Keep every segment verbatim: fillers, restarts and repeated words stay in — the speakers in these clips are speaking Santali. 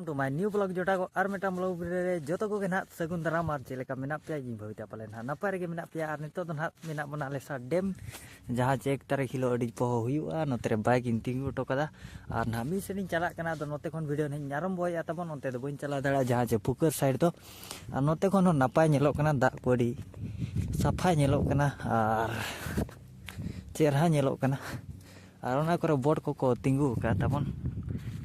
To my new vlog ᱡᱚᱴᱟ ᱠᱚ, ᱟᱨ ᱢᱤᱫᱴᱟᱝ vlog video ᱨᱮ ᱡᱚᱛᱚ ᱠᱚᱜᱮ ᱱᱟᱦᱟᱜ ᱥᱟᱹᱜᱩᱱ ᱫᱟᱨᱟᱢ᱾ ᱟᱨ ᱪᱮᱫ ᱞᱮᱠᱟ ᱢᱮᱱᱟᱜ ᱯᱮᱭᱟ? ᱤᱧ ᱵᱷᱟᱹᱵᱤᱛᱟ ᱯᱟᱞᱮ ᱱᱟᱦᱟᱜ ᱱᱟᱯᱟᱭ ᱨᱮᱜᱮ ᱢᱮᱱᱟᱜ ᱯᱮᱭᱟ᱾ ᱟᱨ ᱱᱤᱛᱚᱜ ᱫᱚ ᱱᱟᱦᱟᱜ ᱢᱮᱱᱟᱜ ᱵᱚᱱᱟ ᱟᱞᱮ ᱥᱟᱦ ᱰᱮᱢ, ᱡᱟᱦᱟᱸ ᱪᱮ ᱮᱠ ᱛᱟᱹᱨᱤᱠᱷ ᱦᱤᱞᱳᱜ ᱟᱹᱰᱤ ᱯᱚᱦᱚ ᱦᱩᱭᱩᱜᱼᱟ᱾ ᱱᱚᱛᱮ ᱨᱮ bike ᱤᱧ ᱛᱤᱸᱜᱩ ᱦᱚᱴᱚ ᱠᱟᱫᱟ᱾ ᱟᱨ ᱱᱟᱦᱟᱜ ᱢᱤᱫ ᱥᱮᱫ ᱤᱧ ᱪᱟᱞᱟᱜ ᱠᱟᱱᱟ, ᱟᱫᱚ ᱱᱚᱛᱮ ᱠᱷᱚᱱ video ᱱᱟᱦᱟᱜ ᱤᱧ ᱟᱨᱟᱢᱵᱚᱭᱮᱫᱼᱟ ᱛᱟᱵᱚᱱ᱾ ᱚᱱᱛᱮ ᱫᱚ ᱵᱟᱹᱧ ᱪᱟᱞᱟᱣ ᱫᱟᱲᱮᱭᱟᱜᱼᱟ, ᱡᱟᱦᱟᱸ ᱪᱮ ᱯᱩᱠᱟᱹᱨ side ᱫᱚ᱾ ᱟᱨ ᱱᱚᱛᱮ ᱠᱷᱚᱱ ᱦᱚᱸ ᱱᱟᱯᱟᱭ ᱧᱮᱞᱚᱜ ᱠᱟᱱᱟ, ᱫᱟᱜ ᱠᱚ ᱟᱹᱰᱤ ᱥᱟᱯᱷᱟ ᱧᱮᱞᱚᱜ ᱠᱟᱱᱟ ᱟᱨ ᱪᱮᱦᱨᱟ ᱧᱮᱞᱚᱜ ᱠᱟᱱᱟ᱾ ᱟᱨ ᱚᱱᱟ ᱠᱚᱨᱮ boat ᱠᱚᱠᱚ ᱛᱤᱸᱜᱩ ᱟᱠᱟᱫ ᱛᱟᱵᱚᱱ᱾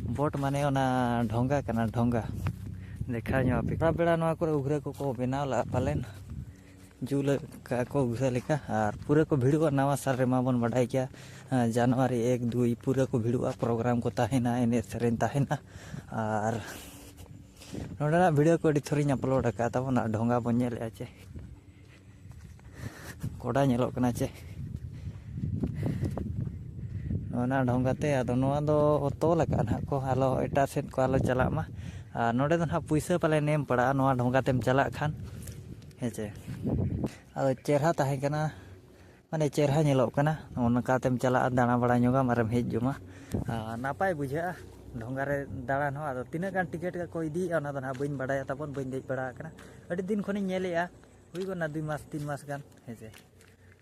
Boat ᱢᱟᱱᱮ ᱚᱱᱟ ᱰᱷᱚᱸᱜᱟ ᱠᱟᱱᱟ, ᱰᱷᱚᱸᱜᱟ᱾ ᱫᱮᱠᱷᱟᱣ ᱧᱚᱜ ᱟᱯᱮ᱾ ᱥᱮᱛᱟᱜ ᱵᱮᱲᱟ ᱱᱚᱣᱟ ᱠᱚᱨᱮ ᱩᱜᱷᱨᱟᱹ ᱠᱚᱠᱚ ᱵᱮᱱᱟᱣ ᱞᱟᱜᱼᱟ ᱯᱟᱞᱮᱱ, ᱡᱩᱞ ᱟᱠᱟᱫ ᱠᱚ ᱩᱜᱷᱨᱟᱹ ᱞᱮᱠᱟ᱾ ᱟᱨ ᱯᱩᱨᱟᱹ ᱠᱚ ᱵᱷᱤᱲᱚᱜᱼᱟ᱾ ᱱᱟᱣᱟ ᱥᱟᱞ ᱨᱮᱢᱟ ᱵᱚᱱ ᱵᱟᱰᱟᱭ ᱜᱮᱭᱟ, ᱡᱟᱱᱩᱣᱟᱨᱤ ᱮᱠ ᱫᱩᱭ ᱯᱩᱨᱟᱹ ᱠᱚ ᱵᱷᱤᱲᱚᱜᱼᱟ᱾ Program ᱠᱚ ᱛᱟᱦᱮᱱᱟ, ᱮᱱᱮᱡ ᱥᱮᱨᱮᱧ ᱛᱟᱦᱮᱱᱟ᱾ ᱟᱨ ᱱᱚᱸᱰᱮᱱᱟᱜ video ᱠᱚ ᱟᱹᱰᱤ ᱛᱷᱚᱨᱤᱧ upload ᱟᱠᱟᱫ ᱛᱟᱵᱚᱱᱟ᱾ ᱰᱷᱚᱸᱜᱟ ᱵᱚᱱ ᱧᱮᱞᱮᱫᱼᱟ ᱪᱮ, ᱠᱚᱰᱟ ᱧᱮᱞᱚᱜ ᱠᱟᱱᱟ ᱪᱮ, ᱱᱚᱣᱟ ᱰᱷᱚᱸᱜᱟ ᱛᱮ᱾ ᱟᱫᱚ ᱱᱚᱣᱟ ᱫᱚ ᱛᱚᱞ ᱟᱠᱟᱫ ᱱᱟᱦᱟᱜ ᱠᱚ, ᱟᱞᱚ ᱮᱴᱟᱜ ᱥᱮᱫ ᱠᱚ ᱟᱞᱚ ᱪᱟᱞᱟᱜ ᱢᱟ᱾ ᱟᱨ ᱱᱚᱸᱰᱮ ᱫᱚ ᱱᱟᱦᱟᱜ ᱯᱩᱭᱥᱟᱹ ᱯᱟᱞᱮ ᱮᱢ ᱯᱟᱲᱟᱜᱼᱟ, ᱱᱚᱣᱟ ᱰᱷᱚᱸᱜᱟ ᱛᱮᱢ ᱪᱟᱞᱟᱜ ᱠᱷᱟᱱ, ᱦᱮᱸ ᱪᱮ᱾ ᱟᱫᱚ ᱪᱮᱨᱦᱟ ᱛᱟᱦᱮᱸ ᱠᱟᱱᱟ, ᱢᱟᱱᱮ ᱪᱮᱨᱦᱟ ᱧᱮᱞᱚᱜ ᱠᱟᱱᱟ᱾ ᱚᱱᱠᱟ ᱛᱮᱢ ᱪᱟᱞᱟᱜᱼᱟ, ᱫᱟᱬᱟ ᱵᱟᱲᱟ ᱧᱚᱜᱟᱢ ᱟᱨᱮᱢ ᱦᱮᱡ ᱡᱚᱝᱟ᱾ ᱟᱨ ᱱᱟᱯᱟᱭ ᱵᱩᱡᱷᱟᱹᱜᱼᱟ ᱰᱷᱚᱸᱜᱟ ᱨᱮ ᱫᱟᱬᱟᱱ ᱦᱚᱸ᱾ ᱟᱫᱚ ᱛᱤᱱᱟᱹᱜ ᱜᱟᱱ ᱴᱤᱠᱤᱴ ᱠᱚ ᱤᱫᱤᱭᱮᱫᱼᱟ, ᱚᱱᱟ ᱫᱚ ᱱᱟᱦᱟᱜ ᱵᱟᱹᱧ ᱵᱟᱰᱟᱭᱟ ᱛᱟᱵᱚᱱ, ᱵᱟᱹᱧ ᱫᱮᱡ ᱵᱟᱲᱟ ᱟᱠᱟᱱᱟ᱾ ᱟᱹᱰᱤ ᱫᱤᱱ ᱠᱷᱚᱱᱤᱧ ᱧᱮᱞᱮᱫᱼᱟ, ᱦᱩᱭ ᱜᱚᱫ ᱱᱟ ᱫᱩᱭ ᱢᱟᱥ ᱛᱤᱱ ᱢᱟᱥ ᱜᱟᱱ, ᱦᱮᱸ ᱥᱮ᱾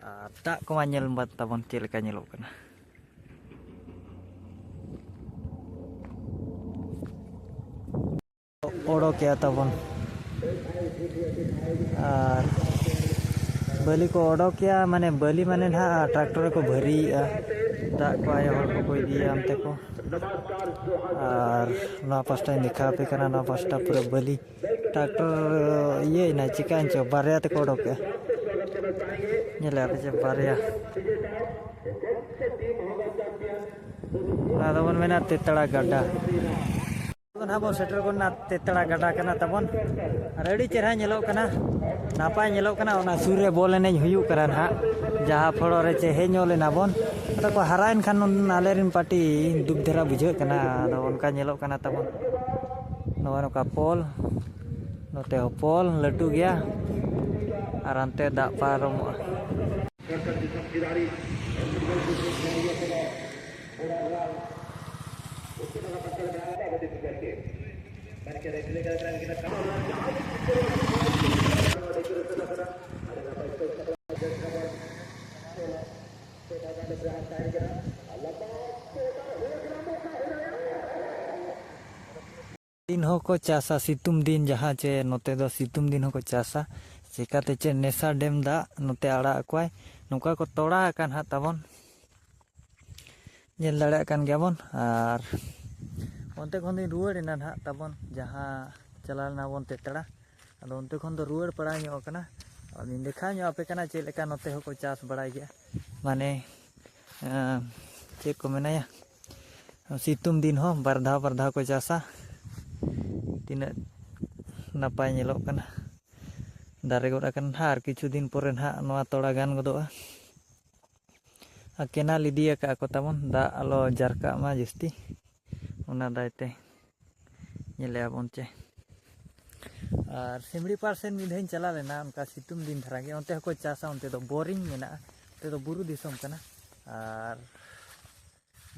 ᱟᱨ ᱫᱟᱜ ᱠᱚᱢᱟ ᱧᱮᱞ ᱢᱟ ᱛᱟᱵᱚᱱ ᱪᱮᱫ ᱞᱮᱠᱟ ᱧᱮᱞᱚᱜ ᱠᱟᱱᱟ᱾ ᱚᱰᱚᱠᱮᱜᱼᱟ ᱛᱟᱵᱚᱱ᱾ ᱟᱨ ᱵᱟᱹᱞᱤ ᱠᱚ ᱚᱰᱚᱠᱮᱜᱼᱟ, ᱢᱟᱱᱮ ᱵᱟᱹᱞᱤ ᱢᱟᱱᱮ ᱱᱟᱦᱟᱜ tractor ᱨᱮᱠᱚ ᱵᱷᱟᱹᱨᱤᱭᱮᱜᱼᱟ᱾ ᱫᱟᱜ ᱠᱚ ᱟᱭᱳ ᱦᱚᱲ ᱠᱚᱠᱚ ᱤᱫᱤᱭᱟ ᱚᱱᱛᱮ ᱠᱚ᱾ ᱟᱨ ᱱᱚᱣᱟ ᱯᱟᱥᱴᱟᱧ ᱫᱮᱠᱷᱟᱣ ᱟᱯᱮ ᱠᱟᱱᱟ, ᱱᱚᱣᱟ ᱯᱟᱥᱴᱟ ᱯᱩᱨᱟᱹ ᱵᱟᱹᱞᱤ᱾ Tractor ᱤᱭᱟᱹᱭᱮᱱᱟ, ᱪᱤᱠᱟᱹᱭᱮᱱ ᱪᱚ, ᱵᱟᱨᱭᱟ ᱛᱮᱠᱚ ᱚᱰᱚᱠᱮᱜᱼᱟ᱾ ᱧᱮᱞᱮᱜᱼᱟ ᱯᱮ ᱪᱮ, ᱵᱟᱨᱭᱟ᱾ ᱚᱱᱟ ᱫᱚᱵᱚᱱ ᱢᱮᱱᱟ ᱛᱮᱛᱲᱟ ᱜᱟᱰᱟ᱾ ᱟᱫᱚ ᱱᱟᱦᱟᱜ ᱵᱚᱱ ᱥᱮᱴᱮᱨ ᱜᱚᱫ ᱮᱱᱟ, ᱛᱮᱛᱲᱟ ᱜᱟᱰᱟ ᱠᱟᱱᱟ ᱛᱟᱵᱚᱱ᱾ ᱟᱨ ᱟᱹᱰᱤ ᱪᱮᱦᱨᱟ ᱧᱮᱞᱚᱜ ᱠᱟᱱᱟ, ᱱᱟᱯᱟᱭ ᱧᱮᱞᱚᱜ ᱠᱟᱱᱟ᱾ ᱚᱱᱟ ᱥᱩᱨ ᱨᱮ ᱵᱚᱞ ᱮᱱᱮᱡ ᱦᱩᱭᱩᱜ ᱠᱟᱱᱟ ᱱᱟᱦᱟᱜ, ᱡᱟᱦᱟᱸ ᱯᱷᱚᱲᱚ ᱨᱮ ᱪᱮ ᱦᱮᱡ ᱧᱚᱜ ᱞᱮᱱᱟ ᱵᱚᱱ᱾ ᱟᱫᱚ ᱠᱚ ᱦᱟᱨᱟᱭᱮᱱ ᱠᱷᱟᱱ ᱟᱞᱮ ᱨᱮᱱ ᱯᱟᱨᱴᱤ ᱫᱩᱠ ᱫᱷᱟᱨᱟ ᱵᱩᱡᱷᱟᱹᱜ ᱠᱟᱱᱟ᱾ ᱟᱫᱚ ᱚᱱᱠᱟ ᱧᱮᱞᱚᱜ ᱠᱟᱱᱟ ᱛᱟᱵᱚᱱ᱾ ᱱᱚᱜᱼᱚᱭ ᱱᱚᱝᱠᱟ ᱯᱳᱞ, ᱱᱚᱛᱮ ᱦᱚᱸ ᱯᱳᱞ ᱞᱟᱹᱴᱩ ᱜᱮᱭᱟ᱾ ᱟᱨ ᱦᱟᱱᱛᱮ ᱫᱟᱜ ᱯᱟᱨᱚᱢᱚᱜᱼᱟ᱾ ᱫᱤᱱ ᱦᱚᱸᱠᱚ ᱪᱟᱥᱟ, ᱥᱤᱛᱩᱝ ᱫᱤᱱ ᱡᱟᱦᱟᱸ ᱪᱮ ᱱᱚᱛᱮ ᱫᱚ ᱥᱤᱛᱩᱝ ᱫᱤᱱ ᱦᱚᱸᱠᱚ ᱪᱟᱥᱟ᱾ ᱪᱮᱠᱟᱛᱮ ᱪᱮ ᱱᱮᱥᱟ ᱰᱮᱢ ᱫᱟᱜ ᱱᱚᱛᱮ ᱟᱲᱟᱜ ᱟᱠᱚᱣᱟᱭ᱾ ᱱᱚᱝᱠᱟ ᱠᱚ ᱛᱚᱲᱟ ᱟᱠᱟᱱ ᱦᱟᱸᱜ ᱛᱟᱵᱚᱱ, ᱧᱮᱞ ᱫᱟᱲᱮᱭᱟᱜ ᱠᱟᱱ ᱜᱮᱭᱟᱵᱚᱱ᱾ ᱟᱨ ᱚᱱᱛᱮ ᱠᱷᱚᱱ ᱫᱚᱧ ᱨᱩᱣᱟᱹᱲ ᱮᱱᱟ ᱱᱟᱦᱟᱜ ᱛᱟᱵᱚᱱ, ᱡᱟᱦᱟᱸ ᱪᱟᱞᱟᱣ ᱞᱮᱱᱟ ᱵᱚᱱ ᱛᱮᱛᱲᱟ᱾ ᱟᱫᱚ ᱚᱱᱛᱮ ᱠᱷᱚᱱ ᱫᱚ ᱨᱩᱣᱟᱹᱲ ᱯᱟᱲᱟᱣ ᱧᱚᱜ ᱟᱠᱟᱱᱟ᱾ ᱟᱫᱚᱧ ᱫᱮᱠᱷᱟᱣ ᱧᱚᱜ ᱟᱯᱮ ᱠᱟᱱᱟ ᱪᱮᱫ ᱞᱮᱠᱟ ᱱᱚᱛᱮ ᱦᱚᱸᱠᱚ ᱪᱟᱥ ᱵᱟᱲᱟᱭ ᱜᱮᱭᱟ, ᱢᱟᱱᱮ, ᱮᱸ, ᱪᱮᱫ ᱠᱚ ᱢᱮᱱᱟᱭᱟ, ᱥᱤᱛᱩᱝ ᱫᱤᱱ ᱦᱚᱸ ᱵᱟᱨ ᱫᱷᱟᱣ ᱵᱟᱨ ᱫᱷᱟᱣ ᱠᱚ ᱪᱟᱥᱟ᱾ ᱛᱤᱱᱟᱹᱜ ᱱᱟᱯᱟᱭ ᱧᱮᱞᱚᱜ ᱠᱟᱱᱟ, ᱫᱟᱨᱮ ᱜᱚᱫ ᱟᱠᱟᱱᱟ ᱱᱟᱦᱟᱜ᱾ ᱟᱨ ᱠᱤᱪᱷᱩ ᱫᱤᱱ ᱯᱚᱨᱮ ᱱᱟᱦᱟᱜ ᱱᱚᱣᱟ ᱛᱚᱲᱟ ᱜᱟᱱ ᱜᱚᱫᱚᱜᱼᱟ᱾ ᱟᱨ ᱠᱮᱱᱟᱞ ᱤᱫᱤ ᱟᱠᱟᱫᱼᱟ ᱠᱚ ᱛᱟᱵᱚᱱ, ᱫᱟᱜ ᱟᱞᱚ ᱡᱟᱨᱠᱟᱜ ᱢᱟ ᱡᱟᱹᱥᱛᱤ, ᱚᱱᱟ ᱫᱟᱭ ᱛᱮ᱾ ᱧᱮᱞᱮᱜᱼᱟ ᱵᱚᱱ ᱪᱮ᱾ ᱟᱨ ᱥᱤᱢᱲᱤ ᱯᱟᱲ ᱥᱮᱱ ᱢᱤᱫ ᱫᱷᱟᱣ ᱤᱧ ᱪᱟᱞᱟᱣ ᱞᱮᱱᱟ, ᱚᱱᱠᱟ ᱥᱤᱛᱩᱝ ᱫᱤᱱ ᱫᱷᱟᱨᱟ ᱜᱮ᱾ ᱚᱱᱛᱮ ᱦᱚᱸᱠᱚ ᱪᱟᱥᱟ, ᱚᱱᱛᱮ ᱫᱚ ᱵᱳᱨᱤᱝ ᱢᱮᱱᱟᱜᱼᱟ, ᱚᱱᱛᱮ ᱫᱚ ᱵᱩᱨᱩ ᱫᱤᱥᱚᱢ ᱠᱟᱱᱟ᱾ ᱟᱨ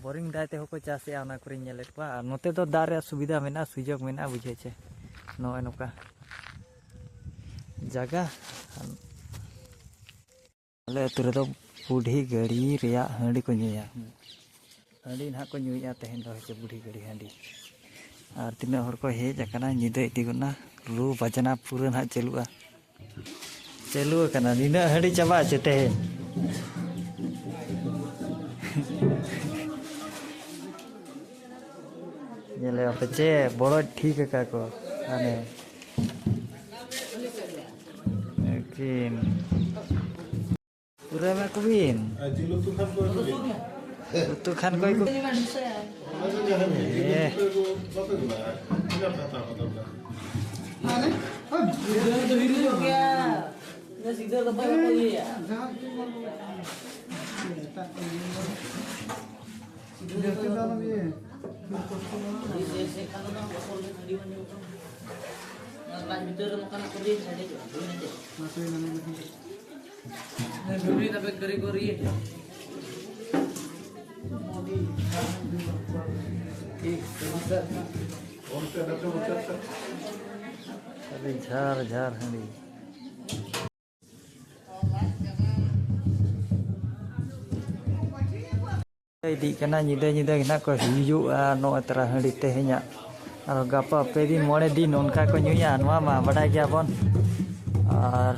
ᱵᱳᱨᱤᱝ ᱫᱟᱜ ᱛᱮᱦᱚᱸ ᱠᱚ ᱪᱟᱥᱮᱜᱼᱟ, ᱚᱱᱟ ᱠᱚᱨᱮᱧ ᱧᱮᱞᱮᱫ ᱠᱚᱣᱟ᱾ ᱟᱨ ᱱᱚᱛᱮ ᱫᱚ ᱫᱟᱜ ᱨᱮᱭᱟᱜ ᱥᱩᱵᱤᱫᱷᱟ ᱢᱮᱱᱟᱜᱼᱟ, ᱥᱩᱡᱳᱜᱽ ᱢᱮᱱᱟᱜᱼᱟ, ᱵᱩᱡᱷᱟᱹᱣ ᱪᱮ᱾ ᱱᱚᱜᱼᱚᱭ ᱱᱚᱝᱠᱟ ᱡᱟᱭᱜᱟ᱾ ᱟᱞᱮ ᱟᱹᱛᱩ ᱨᱮᱫᱚ ᱵᱩᱰᱷᱤ ᱜᱟᱹᱲᱤ ᱨᱮᱭᱟᱜ ᱦᱟᱺᱰᱤ ᱠᱚ ᱧᱩᱭᱟ᱾ ᱦᱟᱺᱰᱤ ᱱᱟᱦᱟᱜ ᱠᱚ ᱧᱩᱭᱮᱫᱼᱟ ᱛᱮᱦᱮᱧ ᱫᱚ, ᱦᱚᱭᱛᱳ ᱵᱩᱰᱷᱤ ᱜᱟᱹᱲᱤ ᱦᱟᱺᱰᱤ᱾ ᱟᱨ ᱛᱤᱱᱟᱹᱜ ᱦᱚᱲ ᱠᱚ ᱦᱮᱡ ᱟᱠᱟᱱᱟ, ᱧᱤᱫᱟᱹ ᱤᱫᱤ ᱜᱚᱫ ᱱᱟ, ᱨᱩ ᱵᱟᱡᱽᱱᱟ ᱯᱩᱨᱟᱹ ᱱᱟᱦᱟᱜ ᱪᱟᱹᱞᱩᱜᱼᱟ᱾ ᱪᱟᱹᱞᱩ ᱟᱠᱟᱱᱟ, ᱱᱤᱱᱟᱹᱜ ᱦᱟᱺᱰᱤ ᱪᱟᱵᱟᱜ ᱪᱮ ᱛᱮᱦᱮᱧ? ᱧᱮᱞᱮ ᱟᱯᱮ ᱪᱮ, ᱵᱚᱲᱚ ᱴᱷᱤᱠ ᱟᱠᱟ ᱠᱚ᱾ ᱦᱟᱱᱮ᱾ ᱟᱹᱠᱤᱱ᱾ ᱯᱩᱨᱟᱹ ᱮᱢᱟ ᱠᱚᱵᱤᱱ᱾ ᱟᱨ ᱡᱤᱞ ᱩᱛᱩ ᱠᱷᱟᱱ ᱠᱚ ᱟᱹᱜᱩᱭᱟ᱾ ᱩᱛᱩ ᱠᱷᱟᱱ ᱠᱚ ᱟᱹᱜᱩ᱾ ᱚᱱᱟ ᱫᱚ ᱡᱟᱦᱟᱸ ᱜᱮ, ᱡᱤᱞ ᱮ᱾ ᱩᱛᱩ ᱠᱚ ᱵᱟᱯᱮ ᱵᱮᱱᱟᱣᱟ᱾ ᱤᱱᱟᱹ ᱯᱷᱟᱛᱟ ᱯᱷᱟᱛᱟ ᱵᱮᱱᱟᱣᱟ᱾ ᱢᱟᱱᱮ? ᱦᱳᱭ᱾ ᱜᱤᱫᱽᱨᱟᱹ ᱫᱚ ᱦᱤᱨᱤ ᱧᱚᱜ ᱜᱮᱭᱟ᱾ ᱜᱤᱫᱽᱨᱟᱹ ᱫᱚ ᱵᱟᱭ ᱵᱟᱠᱚ ᱤᱭᱟᱹᱭᱟ᱾ ᱡᱟᱦᱟᱸ ᱜᱮ ᱵᱟᱝ ᱮᱴᱟᱜ ᱠᱚ ᱧᱮᱞ ᱧᱟᱢᱟ᱾ ᱡᱟᱹᱥᱛᱤ ᱫᱚ ᱟᱞᱚᱢ ᱤᱭᱟᱹᱭᱟ᱾ ᱞᱟᱡ ᱵᱷᱤᱛᱟᱹᱨ ᱨᱮ ᱱᱚᱝᱠᱟᱱᱟᱜ ᱠᱚ ᱞᱟᱹᱭ ᱥᱟᱰᱮ ᱠᱚᱜᱼᱟ, ᱵᱩᱡᱷᱟᱹᱣ ᱪᱮ? ᱢᱟ ᱛᱚᱵᱮ ᱢᱟᱱᱮ ᱞᱮᱠᱷᱟᱱ ᱴᱷᱤᱠ, ᱴᱷᱤᱠ, ᱥᱟᱹᱨᱤ ᱥᱟᱹᱨᱤ᱾ ᱟᱹᱰᱤ ᱡᱷᱟᱨ ᱡᱷᱟᱨ ᱦᱟᱺᱰᱤ᱾ ᱤᱫᱤᱜ ᱠᱟᱱᱟ, ᱧᱤᱫᱟᱹ ᱧᱤᱫᱟᱹ ᱜᱮ ᱱᱟᱜ ᱠᱚ ᱦᱩᱭᱩᱜᱼᱟ ᱱᱚᱜᱼᱚᱭ ᱛᱟᱨᱟ ᱦᱟᱺᱰᱤ ᱛᱮᱦᱮᱧᱟᱜ᱾ ᱟᱨ ᱜᱟᱯᱟ ᱯᱮ ᱫᱤᱱ ᱢᱚᱬᱮ ᱫᱤᱱ ᱚᱱᱠᱟ ᱠᱚ ᱧᱩᱭᱟ, ᱱᱚᱣᱟ ᱢᱟ ᱵᱟᱰᱟᱭ ᱜᱮᱭᱟᱵᱚᱱ᱾ ᱟᱨ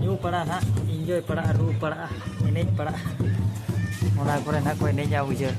ᱧᱩ ᱯᱟᱲᱟ ᱱᱟᱜ, ᱤᱱᱡᱚᱭ ᱯᱟᱲᱟᱜᱼᱟ, ᱨᱩ ᱯᱟᱲᱟᱜᱼᱟ, ᱮᱱᱮᱡ ᱯᱟᱲᱟᱜᱼᱟ, ᱚᱱᱟ ᱠᱚᱨᱮ ᱱᱟᱜ ᱠᱚ ᱮᱱᱮᱡᱟ ᱵᱩᱡᱷᱟᱹᱣ᱾